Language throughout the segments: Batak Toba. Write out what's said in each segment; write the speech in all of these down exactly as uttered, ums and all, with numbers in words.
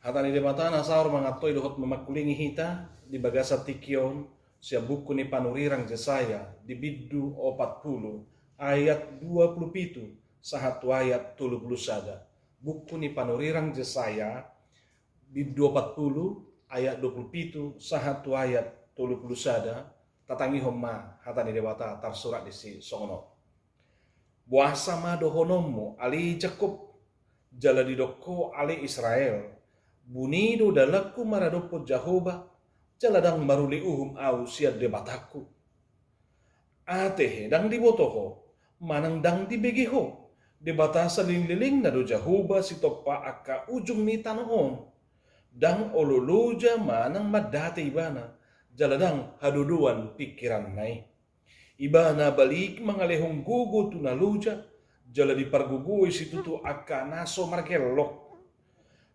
Hata ni Debata na saur mangantoi dohot mamangkulingi hita di bagasan tingki on, sian buku ni panurirang Jesaya di bindu opat pulu ayat dua pulu pitu sahat tu ayat tolu pulu sada. Buku ni panurirang Jesaya bindu opat pulu ayat dua pulu pitu sahat tu ayat tolu pulu sada. Tatangihon ma hata ni Debata tarsurat disi songon on. Boasa ma dohononmu ale Jakkob, jala didok ho ale Israel: Buni do dalanku maradophon Jahowa, jala ndang maruli uhum ahu sian Debatangku. Ate he ndang diboto ho, manang ndang dibege ho, Debata salelenglelengna do Jahowa sitompa angka ujung ni tano on. Ndang olo loja manang mandate ibana, jala ndang hadodoan pingkiranna i. Ibana balik mangalehon gogo tu na loja, jala dipargogoi situtu angka na so margellok.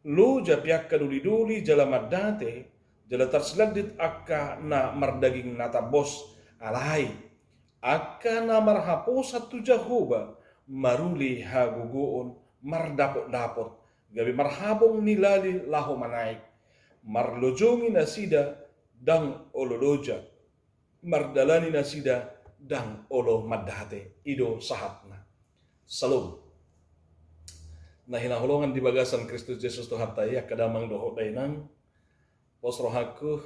Loja pe angka dolidoli jala mandate, jala tarsilandit angka na mardaging na tambos. Alai angka na marhaposan tu Jahowa maruli hagogoon mardapotdapot, gabe marhabong ni lali laho manaek. Marlojongi nasida ndang olo loja, mardalani nasida ndang olo mandate. I do sahatna. Salom. Na hinaholongan di bagasan Kristus Jesus Tuhanta i, angka damang dohot dainang, pos rohangku,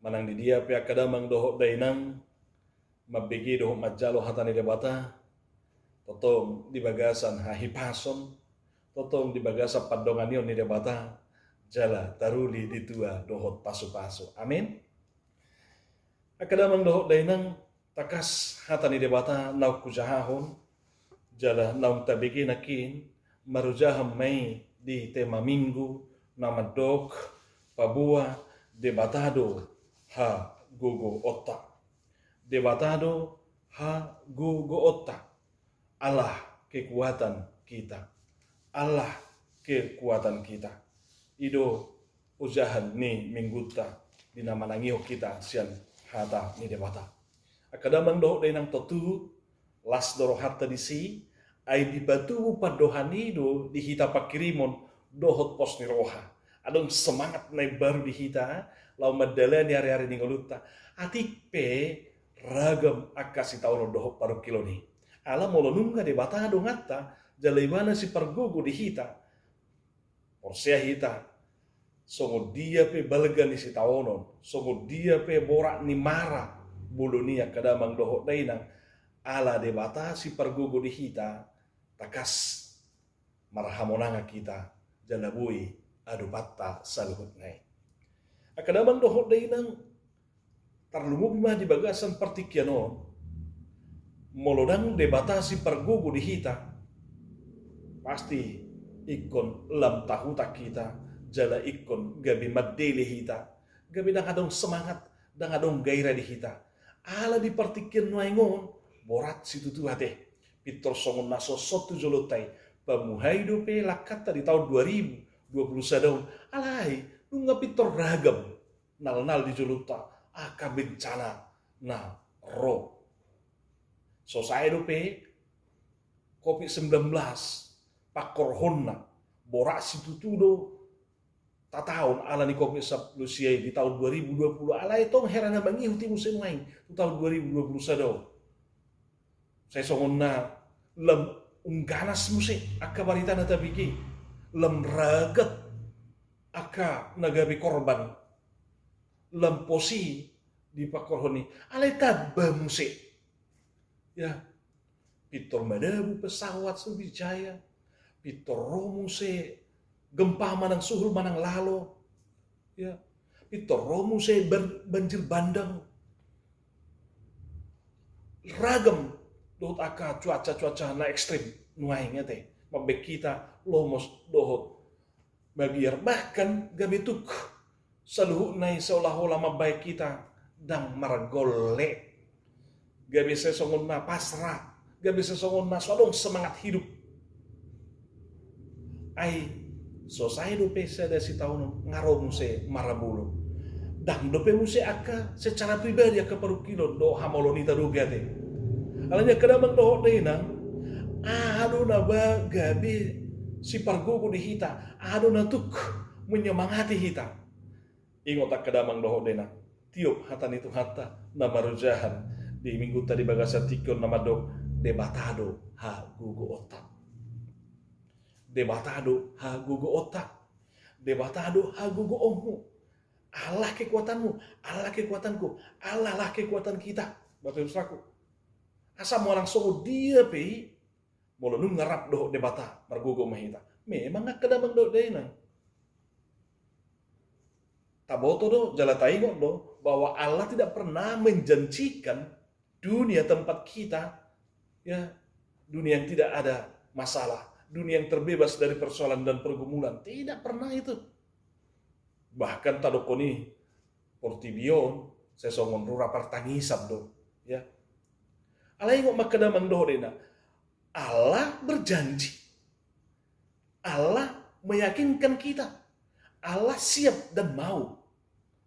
manang di dia pe angka damang dohot dainang mambege dohot manjalo hata ni Debata, tongtong di bagasan hahipason, tongtong di bagasan pandonganion ni Debata, jala taruli di tua dohot pasupasu. Amin. Angka damang dohot dainang, tangkas hata ni Debata naung hujahahon, jala naung tabege nangkin, marojahan ma i di tema Minggu na mandok: Paboa Debata do hagogoonta. Debata do hagogoonta. Allah kekuatan kita. Allah kekuatan kita. I do ojahan ni Minggunta di na manangihon hita sian hata ni Debata. Angka damang dohot dainang, tontu las do rohanta disi, ai dipatubu pandohan i do di hita pangkirimon dohot pos ni roha. Adong semangat na imbaru di hita laho mandalani ariari ni ngolunta. Atik pe ragam angka sitaonon dohot parungkilon i. Ala molo nunga Debata donganta, jala Ibana sipargogo di hita, porsea hita, songon dia pe balga ni sitaonon, songon dia pe borat ni mara bolon i, angka damang dohot dainang, ala Debata sipargogo di hita, tangkas marhamonangan hita, jala boi adopanta saluhutna i. Angka damang dohot dainang, tarlumobi ma di bagasan partingkian on, molo ndang Debata sipargogo di hita, pasti ingkon lam tahutan hita, jala ingkon gabe mandele hita, gabe ndang adong semangat, ndang adong gairah di hita. Ala di partingkian nuaeng on, borat situtu ate. Pintor songon na songon tu jolonta i, pamuhai dope langkanta di taon dua ribu dua pulu sada on. Alai nunga pintor ragam nalnal di jolonta angka bencana na ro. So sae dope covid sembilan belas, pangkorhonna, borat situtu do tataon ala ni covid sapuluh sia i di taon dua ribu dua pulu. Alai tong hera na mangihut i muse nuaeng tu taon dua ribu dua pulu sada on. Sai songon na lam ungganas muse angka barita na tabege, lam ragat angka na gabe korban, lam pos i di pangkorhon i. Alai tamba muse, ya, pintor madabu pesawat Sriwijaya, pintor ro muse gempa manang suhul manang lalo, ya, pintor ro muse ban-, banjir bandang. Ragam dohot angka cuaca-cuaca na ekstrim nuaeng ate mambaen hita lomos dohot mabiar, bahkan gabe tuk saluhutna i seolah-olah mambaen hita ndang margolle. Gabe sai songon na pasrah, gabe sai songon na so adong semangat hidup. Ai so sae dope sada sitaonon nga ro muse marabolon. Ndang dope muse angka secara pribadi angka parungkilon dohot hamolon ita dope ate. Alani angka damang dohot dainang, aha do na ba gabe sipargogo di hita, aha do na tuk menyemangati hita. Ingot angka damang dohot dainang, tiop hata ni Tuhanta na marojahan di minggunta di bagasan tingki on na mandok: Debata do hagogoonta. Debata do hagogoonta. Debata do hagogoonmu. Allah kekuatanmu, Allah kekuatanku, Allah lah kekuatan kita. Bapak Ibu Saudaraku, asa molo songon dia pe i, molo nunga rap dohot Debata, margogo ma hita. Memang angka damang dohot dainang, taboto do jala taingot do bahwa Allah tidak pernah menjanjikan dunia tempat kita, ya, dunia yang tidak ada masalah, dunia yang terbebas dari persoalan dan pergumulan. Tidak pernah itu. Bahkan tadokkon i, portibi on sai songon rura partangisan do, ya. Alai ingot ma angka damang dohot dainang, Allah berjanji. Allah meyakinkan kita. Allah siap dan mau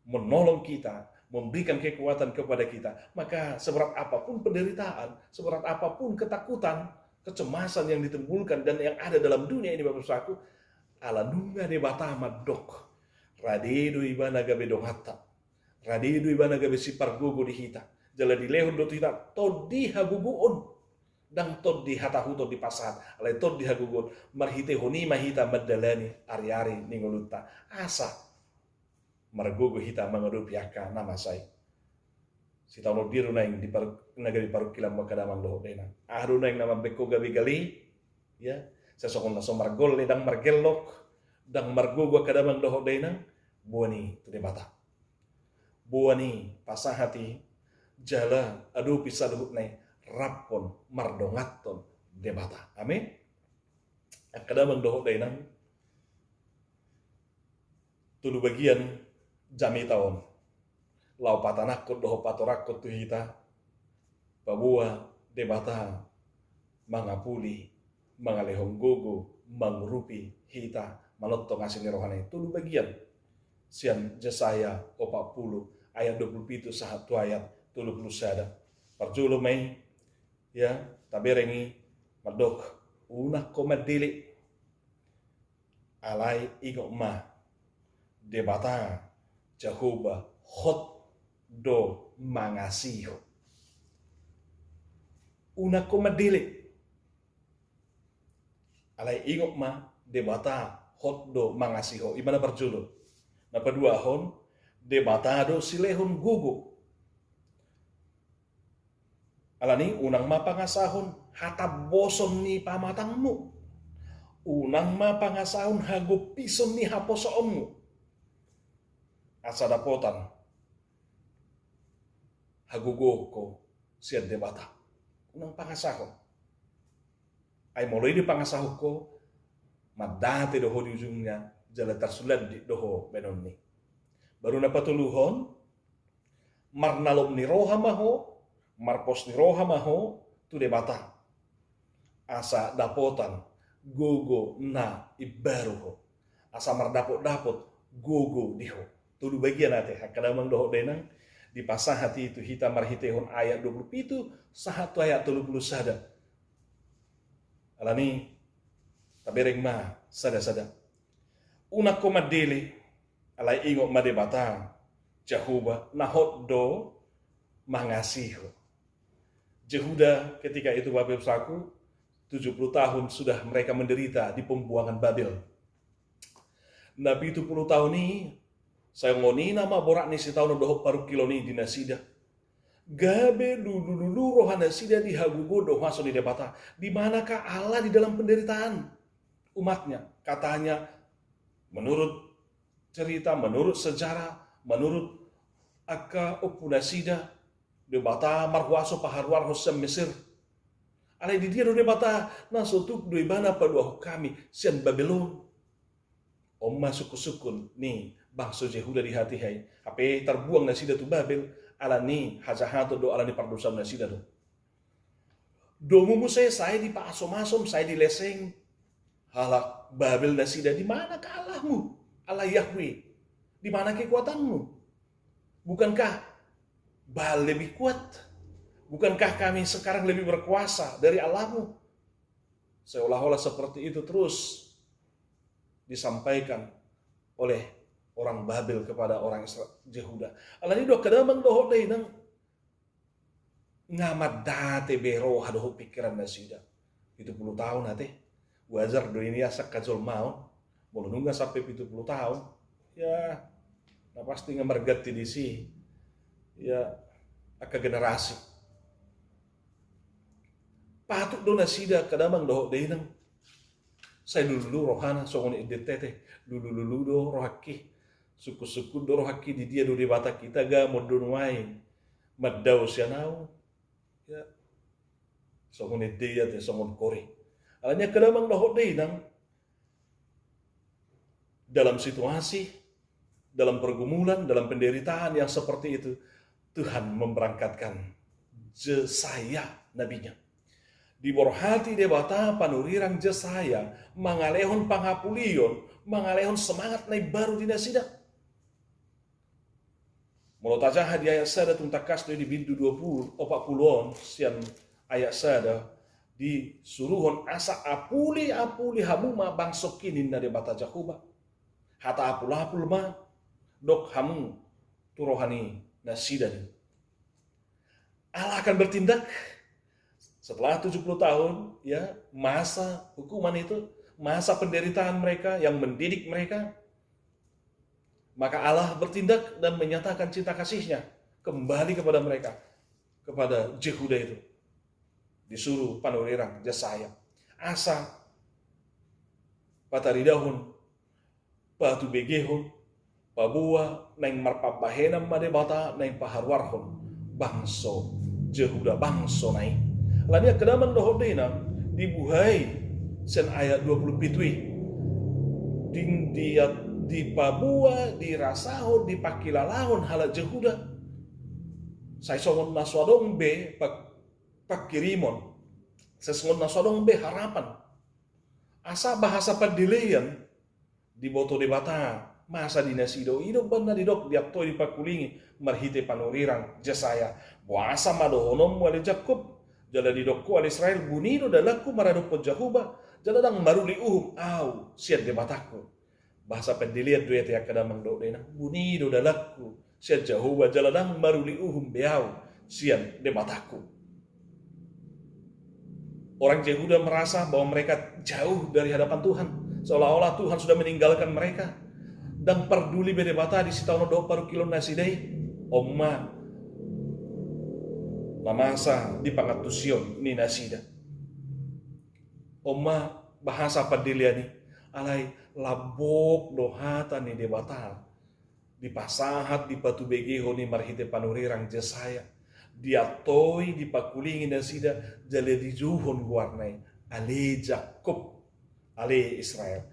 menolong kita, memberikan kekuatan kepada kita. Maka seberat apapun penderitaan, seberat apapun ketakutan, kecemasan yang ditimbulkan dan yang ada dalam dunia ini, Bapak Ibu Saudaraku, ala nunga Debata mandok, rade do Ibana gabe donganta. Rade do Ibana gabe sipargogo di hita. Jala dilehon do tu hita tondi hagogoon. Ndang tondi hatahuton dipasahat, alai tondi hagogoon. Marhitehon i ma hita mandalani ari-ari ni ngolunta. Asa margogo hita mangadopi angka na masa i. Sitaonon dia do naeng di par-, na gabe parungkilonmu angka damang dohot dainang? Aha do naeng na mambahen ho gabe gale? Ya, sai songon na so margolle, ndang margellok, ndang margogo angka damang dohot dainang, boan i tu Debata. Boan i, pasahat i, jala adopi saluhutna i, raphon mardonganhon Debata. Amin. Angka damang dohot dainang, tolu bagian jamita on laho patanangkon dohot patorangkon tu hita, paboa Debata mangapuli, mangalehon gogo, mangurupi hita, manongtong asi ni rohana i. Tolu bagian sian Jesaya opat pulu ayat dua pulu pitu sahat tu ayat tolu pulu sada. Parjolo ma i, ya, tabereng i, mandok: Unang ho mandele. Alai ingot ma, Debata Jahowa hot do mangasihi ho. Unang ho mandele. Alai ingot ma, Debata hot do mangasihi ho. I ma na parjolo. Na paduahon, Debata do silehon gogo. Alani, unang ma pangasahon hatamboson ni pamatangmu. Unang ma pangasahon hagompison ni haposoonmu. Asa dapotan hagogoon ho sian Debata. Unang pangasahon. Ai molo i dipangasahon ho, mandate do ho di ujungna, jala tarsulandit do ho bahenonni. Baru na patoluhon, marnalom ni roha ma ho, marpos ni roha ma ho tu Debata. Asa dapotan gogo na imbaru ho. Asa mardapotdapot gogo di ho. Tolu bagian ate, angka damang dohot dainang, dipasahat i tu hita marhitehon ayat dua pulu pitu sahat tu ayat tolu pulu sada. Alani, tabereng ma sadasada. Unang ho mandele, alai ingot ma Debata Jahowa na hot do mangasihi ho. Yehuda ketika itu, Bapak Ibu Saudaraku, tujuh puluh tahun sudah mereka menderita di pembuangan Babel. Na pitu puluh tahun i, songon i nama borat ni sitaonon dohot parungkilon i di nasida. Gabe lulululu roha nasida di hagogoon dohot huaso ni Debata. Di manakah Allah di dalam penderitaan umatnya? Katanya, menurut cerita, menurut sejarah, menurut angka ompu nasida, Debata marhuaso paharuarhon sian Mesir. Alai di dia do Debata na so tuk do Ibana paluahon hami sian Babel on? On ma sungkunsungkun ni bangso Yehuda di hatiha i. Hape tarbuang nasida tu Babel alani hajahaton do, alani pardosaon nasida do. Domu muse sai dipaasomasom, sai dileseng halak Babel nasida. Di manakah Allahmu, Allah Yahweh? Di mana kekuatanmu? Bukankah Baal lebih kuat? Bukankah kami sekarang lebih berkuasa dari Allahmu? Seolah-olah seperti itu terus disampaikan oleh orang Babel kepada orang Isra-, Jehuda. Alani do angka damang dohot dainang, nga mandate be roha dohot pikiran nasida. Pitu pulu taon ate. Wajar do i asa angka jolma on. Molo nunga sampe pitu pulu taon, ya, na pasti nga marganti disi, ya, angka generasi. Patut do nasida angka damang dohot dainang, sai lululu rohana, songon endenta ate. Lulululu do rohangki, sungkunsungkun do rohangki, di dia do Debatangki, tagamon do nuaeng mandao sian ahu. Ya. Songon ende i ate, songon kori. Alani angka damang dohot dainang, dalam situasi, dalam pergumulan, dalam penderitaan yang seperti itu, Tuhan memberangkatkan Jesaya nabinya. Diborhati Debata panurirang Jesaya mangalehon pangapulion, mangalehon semangat na imbaru di nasida. Molo tajaha di ayat sada, tung tangkas do i di bindu dua pulu, opat pulu on, sian ayat sada, disuruhon asa apuli-apuli hamu ma bangsongki, ninna Debata Jahowa. Hata apul-apul ma dok hamu tu roha ni nasida, ninna. Allah akan bertindak setelah tujuh puluh tahun, ya, masa hukuman itu, masa penderitaan mereka yang mendidik mereka, maka Allah bertindak dan menyatakan cinta kasih-Nya kembali kepada mereka, kepada Jehuda itu. Disuruh panurirang Jesaya asa pataridahon, patubegehon, paboa naeng marpambahenan ma Debata, naeng paharuarhon bangso Jehuda, bangsona i. Alani angka damang dohot dainang, dibuhai sian ayat dua pulu pitu i. Ding dia dipaboa, dirasahon, dipangkilalahon halak Jehuda. Sai songon na so adong be pa-, pangkirimon. Sai songon na so adong be harapan. Asa bahasa pandelean diboto Debata masa di nasida on, i do umbahen na didok, diantoi, dipangkulingi marhite panurirang Jesaya. Boasa ma dohononmu ale Jakkob, jala didok ho ale Israel, buni do dalanku maradophon Jahowa, jala ndang maruli uhum ahu sian Debatangku. Bahasa pandelean do i ate angka damang dohot dainang, buni do dalanku sian Jahowa, jala ndang maruli uhum be ahu sian Debatangku. Orang Jehuda merasa bahwa mereka jauh dari hadapan Tuhan, seolah-olah Tuhan sudah meninggalkan mereka. Ndang parduli be Debata di sitaonon dohot parungkilon nasida i. On ma na masa di pangantusion ni nasida. On ma bahasa pandelean i, alai lambok do hata ni Debata dipasahat, dipatubegehon i marhite panurirang Jesaya. Diantoi, dipangkulingi nasida, jala dijouhon goarna i, ale Jakkob, ale Israel.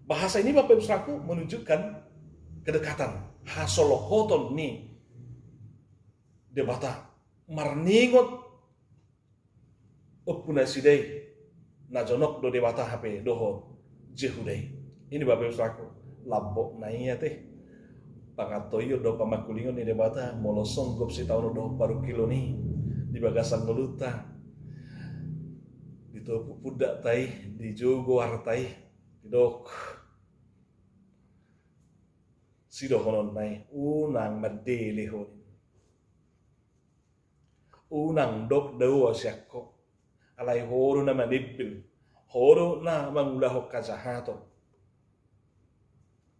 Bahasa ini, Bapak Ibu Saudaraku, menunjukkan kedekatan, hasolohoton ni Debata. Marningot ompu nasida i, na jonok do Debata hape dohot Jehuda i. Ini, Bapak Ibu Saudaraku, lambokna i ate. Pangantoion dohot pamangkulingon ni Debata, molo songgop sitaonon dohot parungkilon i di bagasan ngolunta, di topu pundakta i, dijou goarta i, didok sidohononna i, unang mandele ho. Unang dok dao sian ho, alai ho do na manimbil, ho do na mangulahon hajahaton.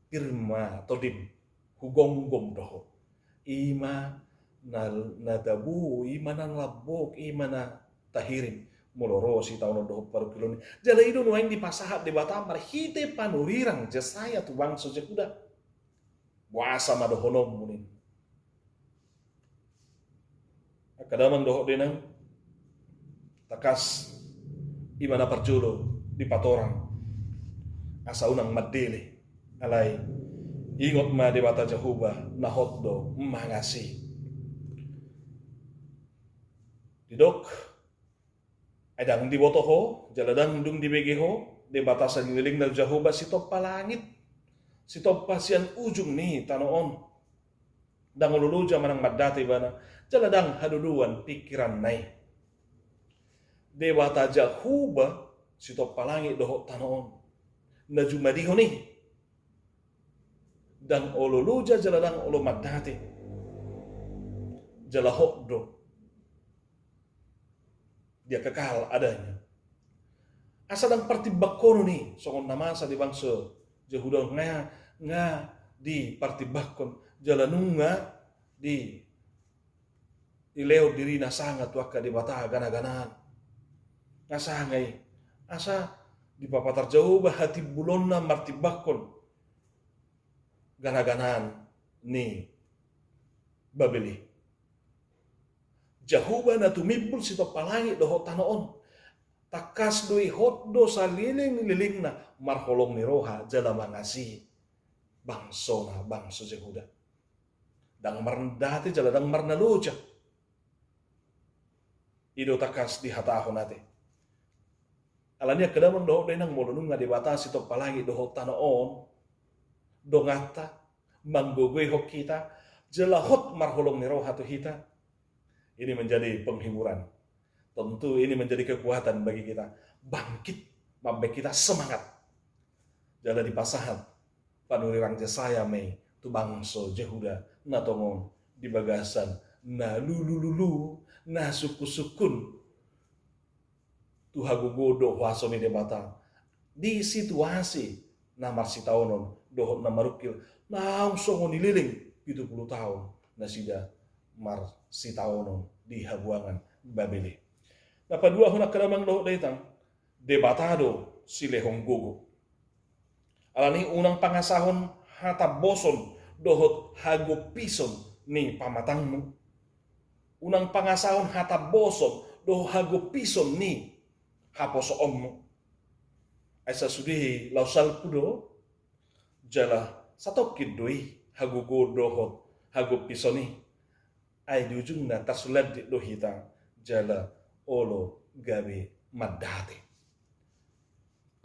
Pir ma tondim, hugomgom do ho. I ma na, na tabo, i ma na lambok, i ma na tahirim molo ro sitaonon dohot parungkilon i. Jala i do nuaeng dipasahat Debata marhite panurirang Jesaya tu bangso Jehuda. Boasa ma dohononmu, ninna. Angka damang dohot dainang, tangkas i ma na parjolo dipatorang asa unang mandele, alai ingot ma Debata Jahowa na hot do mangasi. Didok, ai ndang diboto ho, jala ndang dung dibege ho, Debata saleleng na Jahowa sitompa langit, sitompa sian ujung ni tano on. Ndang olo loja manang mandate ibana, jala ndang hadodoan pingkiranna i. Debata Jahowa sitompa langit dohot tano on, na jumadihon i. Ndang olo loja jala ndang olo mandate. Jala hot do. Dia kekal adanya. Asa ndang partimbangkonon i, songon na masa di bangso Jehuda on nga, nga dipartimbangkon, jala nunga di, dilehon dirina sanga tu angka debata gana-ganaan. Nga sanga i, asa dipapatar Jahowa hatimbulonna martimbangkon gana-ganaan ni Babel i. Jahowa na tumimbul sitompa langit dohot tano on. Tangkas do i, hot do saleleng ni lelengna, marholong ni roha jala mangasihi bangsona, bangso Jehuda. Ndang marnadate jala ndang marnaloja. I do tangkas dihatahon ate. Alani i angka damang dohot dainang, molo nunga Debata sitompa langit dohot tano on donganta, manggogoihon hita, jala hot marholong ni roha tu hita, ini menjadi penghiburan. Tentu ini menjadi kekuatan bagi kita. Bangkit, mambaen hita semangat. Jala dipasahat panurirang Jesaya ma i tu bangso Jehuda na tongon di bagasan na lulululu, na sungkunsungkun tu hagogoon dohot huaso ni Debata di situasi na marsitaonon dohot na marungkil, naung songon i leleng pitu pulu taon nasida marsitaonon di habuangan Babel i. Na paduahon angka damang dohot dainang, Debata do silehon gogo. Alani i unang pangasahon hatamboson dohot hagompison ni pamatangmu. Unang pangasahon hatamboson dohot hagompison ni haposoonmu. Ai sasude i laho salpu do, jala satongkin do i hagogoon dohot hagompison i. Ai di ujungna tarsulandit do hita jala olo gabe mandate.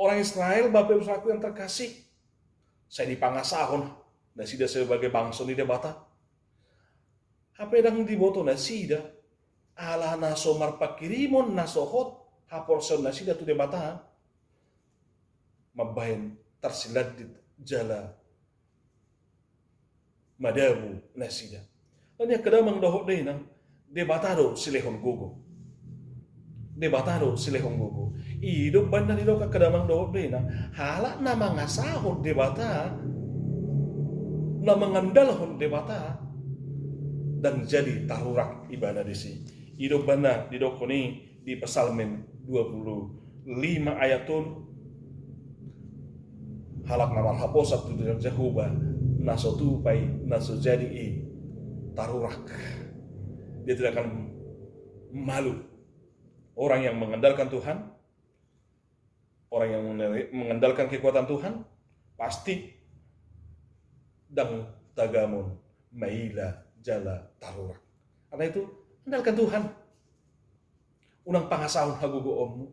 Orang Israel, Bapak Ibu Saudaraku yang terkasih, sai dipangasahon nasida sebagai bangso ni Debata. Hape ndang diboto nasida, ala na so marpanghirimon na so hot haporseaon nasida tu Debata, mambaen tarsilandit jala madabu nasida. Alani i angka damang dohot dainang, Debata do silehon gogo. Debata do silehon gogo. I do umbahen na didok angka damang dohot dainang, halak na mangasahon Debata, na mangandalhon Debata, ndang jadi tarurak ibana disi. I do umbahen na didokkon i di Psalmen dua puluh lima ayat tolu. Halak na marhaposan tu Jahowa, na so tupa i, na so jadi i, tarurak. Dia tidak akan malu. Orang yang mengandalkan Tuhan, orang yang mengandalkan kekuatan Tuhan, pasti ndang tagamon maila jala tarurak. Karena itu, andalkan Tuhan. Unang pangasahon hagogoonmu.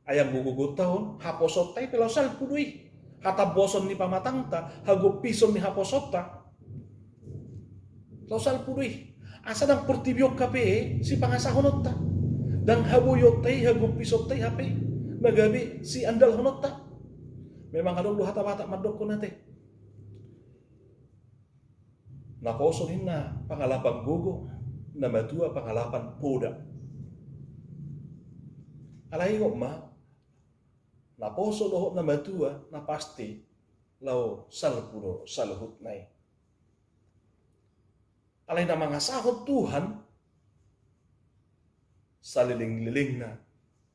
Ai anggo gogonta on, haposoonta i pe laho salpu do i. Hatamboson ni pamatangta, hagompison ni haposoonta, laho salpu do i. Asa ndang portibi on hape sipangasahononta. Ndang haboionta i, hagompisonta i hape na gabe siandalhononta. Memang adong do hata Batak mandokkon ate. Naposo ninna pangalapan gogo, na matua pangalapan poda. Alai ingot ma, naposo dohot na matua na pasti laho salpu do saluhutna i. Alai na mangasahon Tuhan, saleleng-lelengna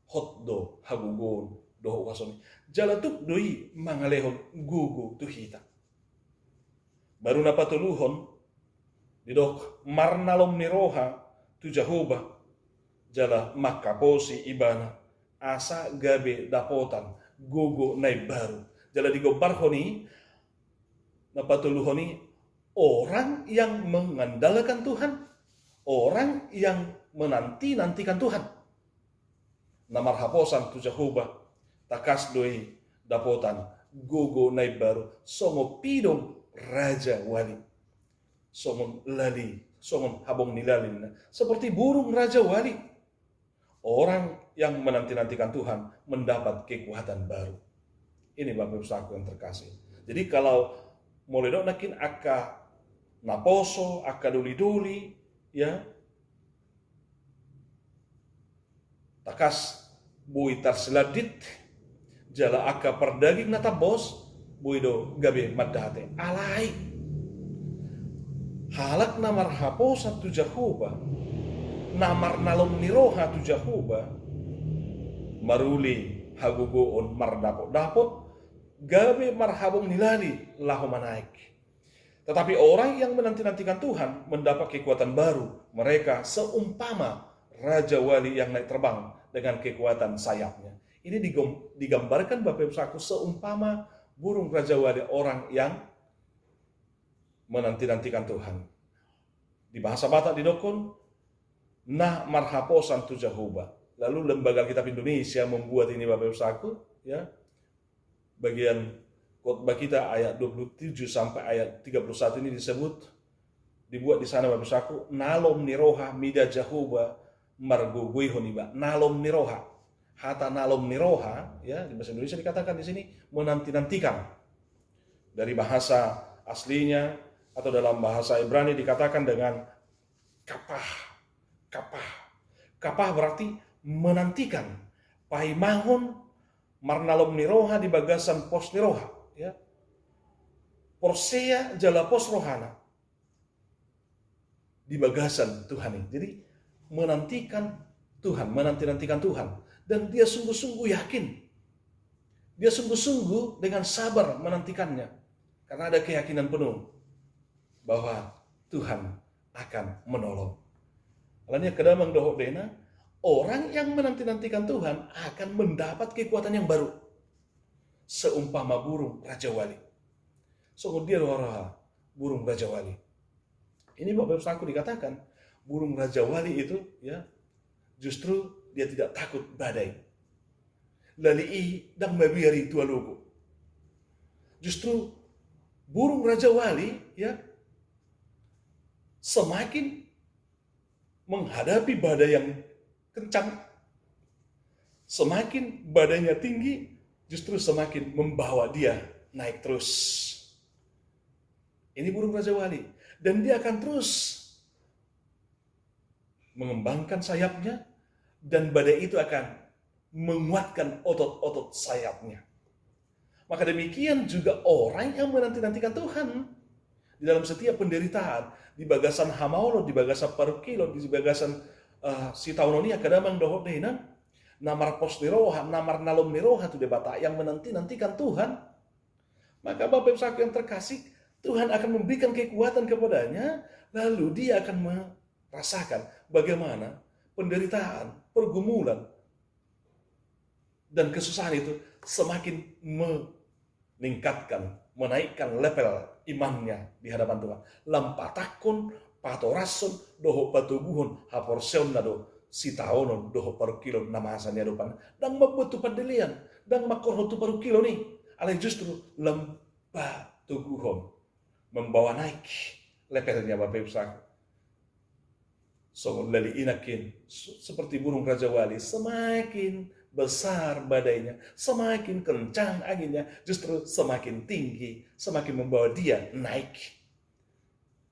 hot do hagogoon dohot huaso ni. Jala tuk do i mangalehon gogo tu hita. Baru na patoluhon, didok marnalom ni roha tu Jahowa, jala mangkaposi ibana, asa gabe dapotan gogo na imbaru. Jala digombarhon i, na patoluhon i, orang yang mengandalkan Tuhan, orang yang menanti-nantikan Tuhan. Na marhaposan tu Jahowa, tangkas do i dapotan gogo na imbaru, songon pidong rajawali. Songon lali, songon habong ni lali ninna. Seperti burung rajawali. Orang yang menanti-nantikan Tuhan mendapat kekuatan baru. Ini Bapak Ibu Saudaraku yang terkasih. Jadi kalau Molo didok nangkin angka naposo, angka doli-doli, ya, tangkas boi tarsilandit, jala angka pardaging na tambos boi do gabe mandate. Alai halak na marhaposan tu Jahowa, na marnalom ni roha tu Jahowa, maruli hagogoon mardapot-dapot, gabe marhabong ni lali laho manaek. Tetapi orang yang menanti-nantikan Tuhan mendapat kekuatan baru. Mereka seumpama raja wali yang naik terbang dengan kekuatan sayapnya. Ini digom-, digambarkan Bapak Ibu Saku seumpama burung raja wali, orang yang menanti-nantikan Tuhan. Di bahasa Batak didokkon na marhaposan tu Jahowa. Lalu Lembaga Alkitab Indonesia membuat ini, Bapak Ibu Saku, ya, bagian khotbah kita ayat dua puluh tujuh sampai ayat tiga puluh satu ini disebut, dibuat di sana, Bapak Ibu Saku, nalom ni roha mida Jahowa margogoihon iba. Nalom ni roha. Hata nalom ni roha, ya, di bahasa Indonesia dikatakan di sini menanti-nantikan. Dari bahasa aslinya atau dalam bahasa Ibrani dikatakan dengan kapah. Kapah. Kapah berarti menantikan. Paimanghon marnalom ni roha di bagasan pos ni roha, ya. Porsea jala pos rohana di bagasan Tuhan ini. Jadi, menantikan Tuhan, menanti-nantikan Tuhan. Dan dia sungguh-sungguh yakin. Dia sungguh-sungguh dengan sabar menantikannya. Karena ada keyakinan penuh bahwa Tuhan akan menolong. Alani angka damang dohot dainang, orang yang menanti-nantikan Tuhan akan mendapat kekuatan yang baru. Seumpama burung rajawali. Songon dia do roha burung rajawali. Ini Bapak Ibu Saku dikatakan, burung rajawali itu, ya, justru dia tidak takut badai. Lali i ndang mabiar i tu alogo. Justru burung rajawali, ya, semakin menghadapi badai yang kencang, semakin badainya tinggi, justru semakin membawa dia naik terus. Ini burung rajawali. Dan dia akan terus mengembangkan sayapnya, dan badai itu akan menguatkan otot-otot sayapnya. Maka demikian juga orang yang menanti-nantikan Tuhan. Di dalam setiap penderitaan, di bagasan hamaolon, di bagasan parungkilon, di bagasan, eh, sitaonon i angka damang dohot dainang, na marpos ni roha, na marnalom ni roha tu Debata yang menanti-nantikan Tuhan. Maka Bapak Ibu Saku yang terkasih, Tuhan akan memberikan kekuatan kepadanya, lalu dia akan merasakan bagaimana penderitaan, pergumulan, dan kesusahan itu semakin meningkatkan, menaikkan level imannya di hadapan Tuhan. Lam patangkon, patorashon, dohot patoguhon haporseaonna do sitaonon dohot parungkilon na masa ni adopan. Ndang mambuat tu pandelean, ndang mangkorhon tu parungkilon i, alai justru lam patoguhon, membawa naik levelnya Bapak Ibu Saku. Songon lali i nangkin, su-, seperti burung rajawali, semakin besar badainya, semakin kencang anginnya, justru semakin tinggi, semakin membawa dia naik.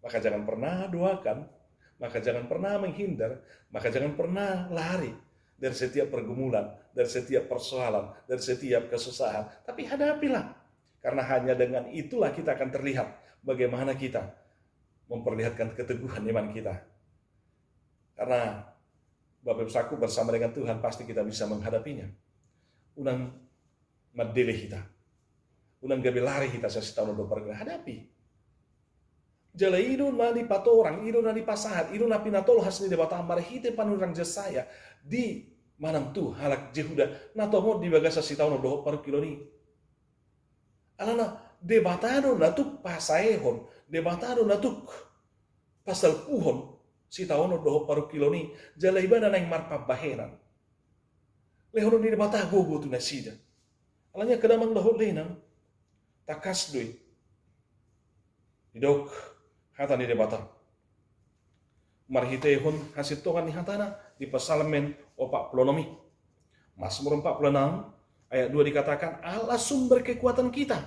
Maka jangan pernah duakan, maka jangan pernah menghindar, maka jangan pernah lari dari setiap pergumulan, dari setiap persoalan, dari setiap kesusahan. Tapi hadapilah. Karena hanya dengan itulah kita akan terlihat bagaimana kita memperlihatkan keteguhan iman kita. Karena Bapak Ibu Saku, bersama dengan Tuhan pasti kita bisa menghadapinya. Unang mandele hita. Unang gabe lari hita sian sitaonon dohot parungkilon, hadapi. Jala i do na dipatorang, i do na dipasahat, i do na pinatolhas ni Debata marhite panurirang Jesaya di manang tu halak Jehuda na tongon di bagasan sitaonon dohot parungkilon i. Alana Debata do na tuk pasaehon, Debata do na tuk pasalpuhon sitaonon dohot parungkilon i, jala Ibana naeng marpambahenan. Lehonon ni Debata gogo tu nasida. Alani angka damang dohot dainang, tangkas do i didok hata ni Debata marhitehon hasintongan ni hatana di Psalmen opat puluh enam i. Mazmur empat puluh enam ayat dua dikatakan, "Allah sumber kekuatan kita.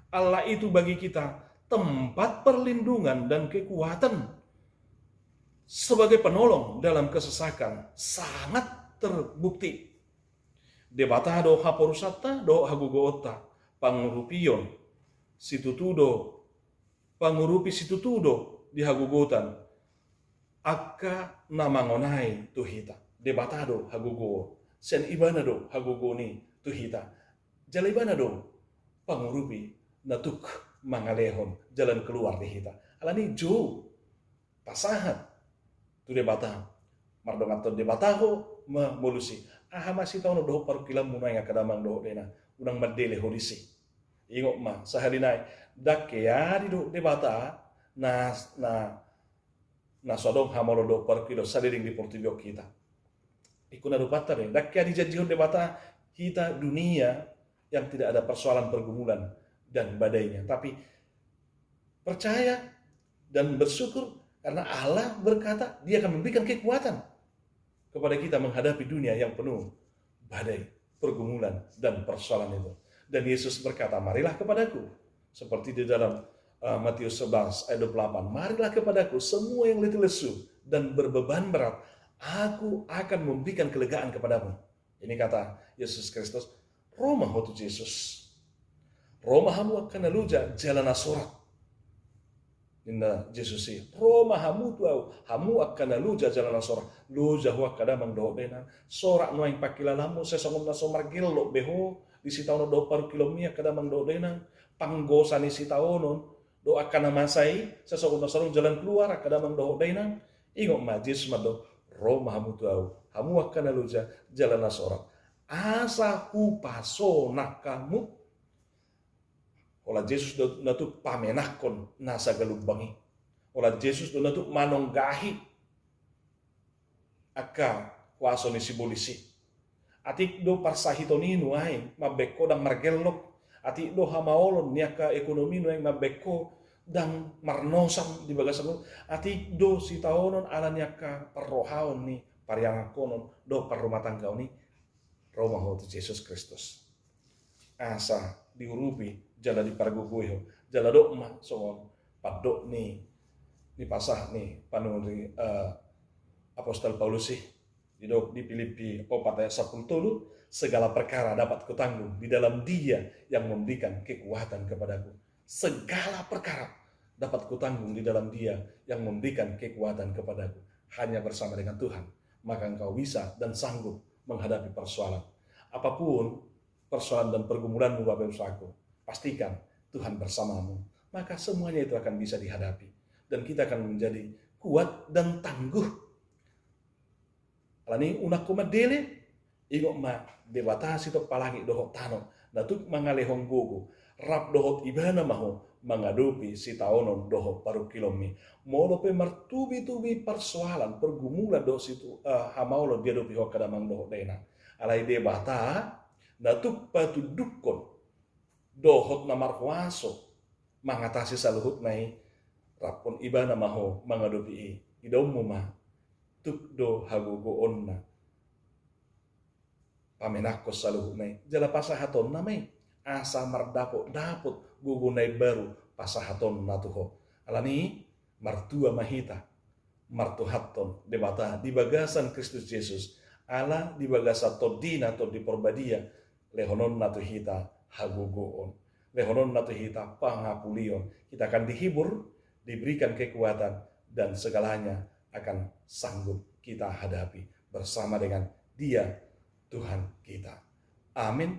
Allah itu bagi kita tempat perlindungan dan kekuatan sebagai penolong dalam kesesakan sangat terbukti. Debata do haporusanta dohot hagogoonta, pangurupion situtu do, pangurupi situtu do di hagogotan, angka na mangonai tu hita. Debata do hagogoon, sian ibana do hagogoon i tu hita. Jala ibana do pangurupi na tuk mangalehon jalan keluar di hita. Alani i jou pasahat tu Debata, mardonganhon Debata ho mamolus i. Aha ma sitaonon dohot parungkilonmu nuaeng angka damang dohot dainang, unang mandele ho disi. Ingot ma, sahali nai, ndang keadi do Debata na, na, na so adong hamaolon dohot parungkilon saleleng di portibi on hita. Ingkon na rupanta do i, ndang keadi janjihon Debata hita dunia yang tidak ada persoalan, pergumulan dan badainya. Tapi percaya dan bersyukur karena Allah berkata Dia akan memberikan kekuatan kepada kita menghadapi dunia yang penuh badai, pergumulan, dan persoalan itu. Dan Yesus berkata, "Marilah kepadaku." Seperti di dalam, eh, Matius sebelas ayat dua puluh delapan, "Marilah kepadaku semua yang letih lesu dan berbeban berat, Aku akan memberikan kelegaan kepadamu." Ini kata Yesus Kristus, "Ro ma ho tu Jesus. Ro ma hamu angka na loja jala na sorat." Ninna Jesus i, "Ro ma hamu tu Ahu, hamu angka na loja jala na sorat." Loja ho angka damang dohot dainang. Sorat nuaeng pangkilalaanmu, sai songon na so margellok be ho di sitaonon dohot parungkilonmi angka damang dohot dainang. Panggosa ni sitaonon dohot angka na masa i, sai songon na so adong jalan keluar angka damang dohot dainang. Ingot ma, Jesus mandok, "Ro ma hamu tu Ahu, hamu angka na loja jala na sorat, asa hupasonang hamu." Holan Jesus do na tuk pamenakkon nasa galumbang i. Holan Jesus do na tuk manonggahi angka huaso ni sibolis i. Atik do parsahiton i nuaeng mambaen ho ndang margellok. Atik do hamaolon ni angka ekonomi nuaeng mambaen ho ndang marnosam di bagasan ngolu. Atik do sitaonon ala ni angka parrohaon ni pariangakhonon dohot parrumatanggaon i. Ro ma ho tu Jesus Kristus, asa diurupi jala dipargogoi ho. Jala dok ma songon pandok ni, ni pasahat ni panurirang, eh, Apostel Paulus i, didok di Pilippi opat ayat sampulu tolu, "Segala perkara dapat kutanggung di dalam Dia yang memberikan kekuatan kepadaku." Segala perkara dapat kutanggung di dalam Dia yang memberikan kekuatan kepadaku. Hanya bersama dengan Tuhan, maka engkau bisa dan sanggup menghadapi persoalan. Apapun persoalan dan pergumulanmu, Bapak Ibu Saudaraku, pastikan Tuhan bersamamu. Maka semuanya itu akan bisa dihadapi. Dan kita akan menjadi kuat dan tangguh. Alani i unang ho mandele, ingot ma, Debata sitompa langit dohot tano, na tuk mangalehon gogo, rap dohot Ibana ma ho mangadopi sitaonon dohot parungkilonmi. Molo pe martubi-tubi parsoalan, pergumulan dohot situ, eh, hamaolon diadopi ho angka damang dohot dainang, alai Debata na tuk patundukkon dohot na marhuaso mangatasi saluhutna i, raphon Ibana ma ho mangadopi i. Idaonmu ma, tuk do hagogoonna pamenakkon saluhutna i, jala pasahatonna ma i, asa mardapot-dapot gogo na imbaru pasahatonna tu ho. Alani i martua ma hita martuhanhon Debata di bagasan Kristus Jesus, ala di bagasan TondiNa, Tondi Parbadia, lehononna tu hita hagogoon, lehononna tu hita pangapulion. Kita akan dihibur, diberikan kekuatan, dan segalanya akan sanggup kita hadapi bersama dengan Dia, Tuhan kita. Amin.